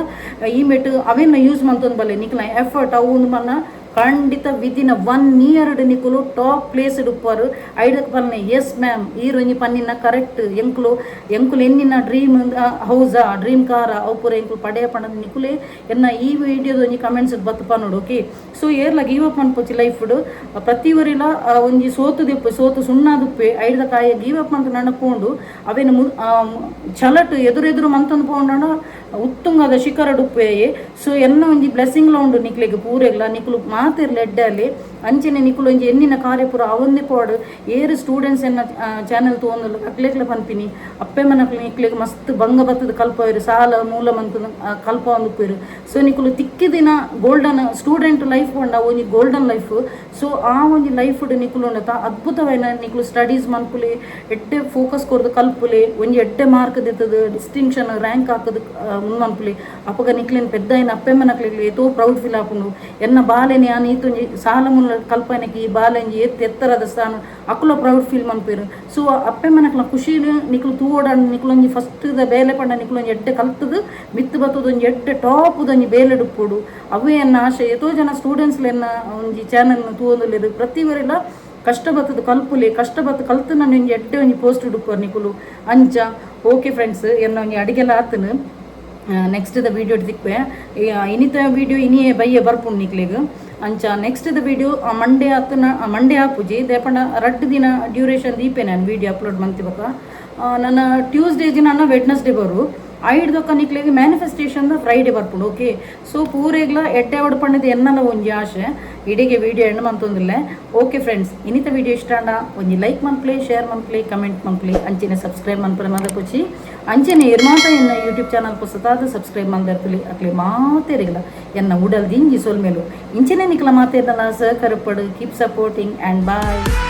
ಇಮೆಟ್ ಅವೆನ್ನ ಯೂಸ್ ಮಂತೊಂದು ಬಲ್ಲೆ. ನಿಕ್ಲ ಎಫರ್ಟ್ ಅವು ಉಂದು ಮನ್ನ ಖಂಡಿತ ವಿದಿನ್ 1 ಇಯರ್ ನಿಕುಲು ಟಾಪ್ ಪ್ಲೇಸ್ ಉಪ್ಪರು. ಐಡಕ್ ಪನ್ನೆ, ಎಸ್ ಮ್ಯಾಮ್, ಈರ್ ಒಂಜಿ ಪನ್ನಿನ ಕರೆಕ್ಟ್, ಎಂಕುಲು ಎಂಕುಲು ಎನ್ನಿನ ಡ್ರೀಮ್ ಹೌಸಾ, ಡ್ರೀಮ್ ಕಾರ, ಅವು ಪೂರ ಎಂಕುಲು ಪಡೆಯ ಪಂಡದ ನಿಕುಲೆ ಎನ್ನ ಈ ವಿಡಿಯೋದ ಒಂಜಿ ಕಮೆಂಟ್ಸ್ ಬತ್ತು ಪನ್ನೋಡು. ಓಕೆ, ಸೊ ಏರ್ಲ ಗಿವ್ ಅಪ್ ಮನ್ಪೊಚ್ಚಿ ಲೈಫ್. ಪ್ರತಿ ಒರಿಲ ಒಂಜಿ ಸೋತು ದೆಪ್ಪು, ಸೋತು ಸುಣ್ಣಾದುಪ್ಪೆ. ಐಡ್ದ ಕಾಯ ಗಿವ್ ಅಪ್ ಮಂತ್ ನಡಪೋಂಡು ಅವೇನು ಚಲಟ್ ಎದುರೆದುರು ಮಂತೊಂದು ಪೋಂಡಾಂಡ ಉತ್ತುಂಗದ ಶಿಖರ ಡುಪ್ಪೆ. ಸೊ ಎನ್ನ ಒಂಜಿ ಬ್ಲೆಸ್ಸಿಂಗ್ಲ ಉಂಡು ನಿಕ್ಲೆಗ್ ಪೂರೆಗ್ಲ. ನಿಕುಲು ಮಾತೆರ್ಲ ಎಡ್ಡೆ. ಅಂಚನೆ ನಿಕುಲು ಒಂಜಿ ಎನ್ನಿನ ಕಾರ್ಯ ಪೂರ ಅವೊಂದೇ ಪೋಡು. ಏರು ಸ್ಟೂಡೆಂಟ್ಸ್ ಎನ್ನ ಚಾನೆಲ್ ತೂವೊಂದುಲ್ಲ, ಅಕ್ಲೆಗ್ಲ ಪನ್ಪಿನಿ, ಅಪ್ಪೆ ಮನಕ್ಲು ನಿಕ್ಲೆಗ್ ಮಸ್ತ್ ಬಂಗ ಬತ್ತದ ಕಲ್ಪವೆರ್, ಸಾಲ ಮೂಲ ಮಂತ್ ಕಲ್ಪವೊಂದು ಉಪ್ಪುವೆರ್. ಸೊ ನಿಕುಲು ತಿಕ್ಕಿದಿನ golden student life ಪಂಡ ಒಂಜಿ golden life. So ಆ ಒಂಜಿ ಲೈಫ್ ನಿಕುಲು ಉಂಡತ ಅದ್ಭುತವಾಯಿನ ನಿಕುಲು ಸ್ಟಡೀಸ್ ಮನ್ಪುಲೆ, ಎಡ್ಡೆ ಫೋಕಸ್ ಕೊರ್ದು ಕಲ್ಪುಲೆ, ಒಂಜಿ ಎಡ್ಡೆ ಮಾರ್ಕ್ ದೆತ್ತದು ಡಿಸ್ಟಿಂಕ್ಷನ್ ರ್ಯಾಂಕ್ ಹಾಕದು ಉಂದು ಮನ್ಪುಲೆ. ಅಪಗ ನಿಕ್ಲೆನ್ ಪೆದ್ದಾಯಿನ ಅಪ್ಪೆ ಮನಕ್ಲೆಗ್ ಏತೋ ಪ್ರೌಡ್ ಫೀಲ್ ಆಪುಂಡು. ಎನ್ನ ಬಾಲೆನೆ ಯಾನ್ ಈತೊಂಜಿ ಸಾಲ ಮೂಲ ಕಲ್ಪನೆಗೆ ಈ ಬಾಲೆಂಜಿ ಏತ್ ಎತ್ತರದ ಸ್ಥಾನ, ಅಕುಲ ಪ್ರೌಡ್ ಫೀಲ್ ಮನ್ಪೆರ್. ಸೊ ಅಪ್ಪೆ ಮನಕ್ಲ ಖುಷಿಲಿ ನಿಕುಲು ತೂವೊಡಂಡ ನಿಕುಲೊಂಜಿ ಫಸ್ಟ್ ದ ಬೇಲೆ ಪಂಡ ನಿಕುಲೊಂಜಿ ಎಡ್ಡೆ ಕಲ್ತದು ಮಿತ್ತು ಬತ್ತದ ಒಂಜಿ ಎಡ್ಡೆ ಟಾಪ್ ಒಂಜಿ ಬೇಲೆ ಡುಪ್ಪೊಡು. ಅವೇ ಎನ್ನ ಆಶೆ. ಏತೋ ಜನ ಸ್ಟೂಡೆಂಟ್ಸ್ ಎನ್ನ ಒಂಜಿ ಚಾನಲ್ ತೂವೊಂದುಲ್ಲೆರ್. ಪ್ರತಿ ಒರಿಲ ಕಷ್ಟ ಬತ್ತದ ಕಲ್ಪುಲೆ. ಕಷ್ಟ ಬತ್ತು ಕಲ್ತು ನಾನು ಒಂಜಿ ಎಡ್ಡೆ ಒಂಜಿ ಪೋಸ್ಟ್ ಡುಪ್ಪುವರ್ ನಿಕುಲು ಅಂಚ. ಓಕೆ ಫ್ರೆಂಡ್ಸ್, ಎನ್ನ ಒಂಜಿ ಅಡಿಗೆಲ್ಲ ಆತನು. ನೆಕ್ಸ್ಟ್ ದ ವೀಡಿಯೋ ತಿಕ್ವೆ. ಇನಿತ ವೀಡಿಯೋ ಇನಿಯೇ ಬಯ್ಯ ಬರ್ಪುಂಡು ನಿಕ್ಲೆಗ್. ಅಂಚ next the video Monday ಆತನ, ಮಂಡೇ ಆಪುಜಿ. ದೇಪಂಡ ರಡ್ಡು ದಿನ ಡ್ಯೂರೇಷನ್ ದೀಪೆ ನಾನು ವೀಡಿಯೋ ಅಪ್ಲೋಡ್ ಮಂತಿಬಕ. ನನ್ನ ಟ್ಯೂಸ್ಡೇ ದಿನ ವೆಡ್ನಸ್ಡೇ ಬರು. ಐಡ್ದೊಕ್ಕ ನಿಕ್ಲೆಗ್ ಮ್ಯಾನಿಫೆಸ್ಟೇಷನ್ ಫ್ರೈಡೆ ಬರ್ಪುಂಡು. ಓಕೆ, ಸೊ ಪೂರೆಗ್ಲ ಎಡ್ಡೆ ಒಡ ಪಂಡದ ಎನ್ನಲ ಒಂಜಿ ಆಶೆ. ಇಡಿಗೆ ವೀಡಿಯೋ ಎಂಡ್ ಮಂತೊಂದಿಲ್ಲ. ಓಕೆ ಫ್ರೆಂಡ್ಸ್, ಇನ್ನಿತ ವೀಡಿಯೋ ಇಷ್ಟ ಆಂಡ ಒಂಜಿ ಲೈಕ್ ಮನ್ಪ್ಲೆ, ಶೇರ್ ಮನ್ಪ್ಲೆ, ಕಮೆಂಟ್ ಮನ್ಪ್ಲೆ. ಅಂಚೆನೆ ಸಬ್ಸ್ಕ್ರೈಬ್ ಮನ್ಪುಲೆ ಮದಪೊಚ್ಚಿ. ಅಂಚೆನೆ ಇರ್ಮಾತ ಎನ್ನ ಯೂಟ್ಯೂಬ್ ಚಾನಲ್ ಪೊಸತಾದ ಸಬ್ಸ್ಕ್ರೈಬ್ ಮಂದಿರ್ತಲಿ ಅಕ್ಲೆ ಮಾತೇರಿಗಲ ಎನ್ನ ಉಡಲ್ ದಿಂಜಿ ಸೊಲ್ಮೆಲು. ಇಂಚೆನೆ ನಿಕ್ಲ ಮಾತೇರ್ನಲ ಸಹಕರಪಡು. Keep supporting and bye.